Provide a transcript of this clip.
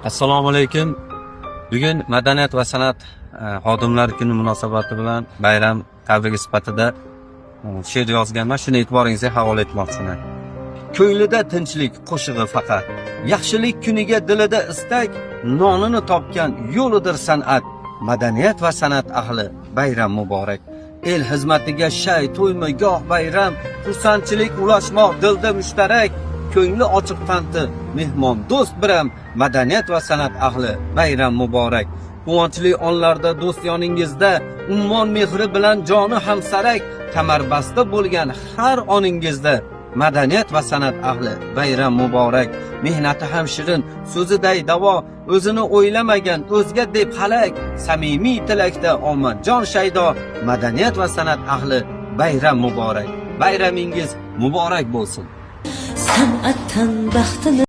Assalomu alaykum. Bugun madaniyat va san'at xodimlari kuni munosabati bilan bayram tabrigi sifatida she'r yozganman. Shuni e'tiboringizga havola etmoqchiman. Ko'nglida tinchlik qo'shig'i faqat. Yaxshilik kuniga dilida istak, nonini topgan yo'lidir san'at. Madaniyat va san'at ahli, bayram muborak. El xizmatiga shay to'ymi goh bayram, xursandchilik ulashmoq dilda mushtarak. Ko'ngli ochiq tanti, mehmon do'st biram, madaniyat va san'at ahli, bayram muborak. Quvonchli onlarda do'st yoningizda, ummon mehri bilan joni hamsarak, kamarbasta bo'lgan har oningizda, madaniyat va san'at ahli, bayram muborak. Mehnati ham shirin, so'ziday davo, o'zini o'ylamagan o'zga deb halak, samimiy tilakda omad jon shaydo, madaniyat va san'at ahli, bayram muborak. Bayramingiz muborak bo'lsin. San'atdan baxtini.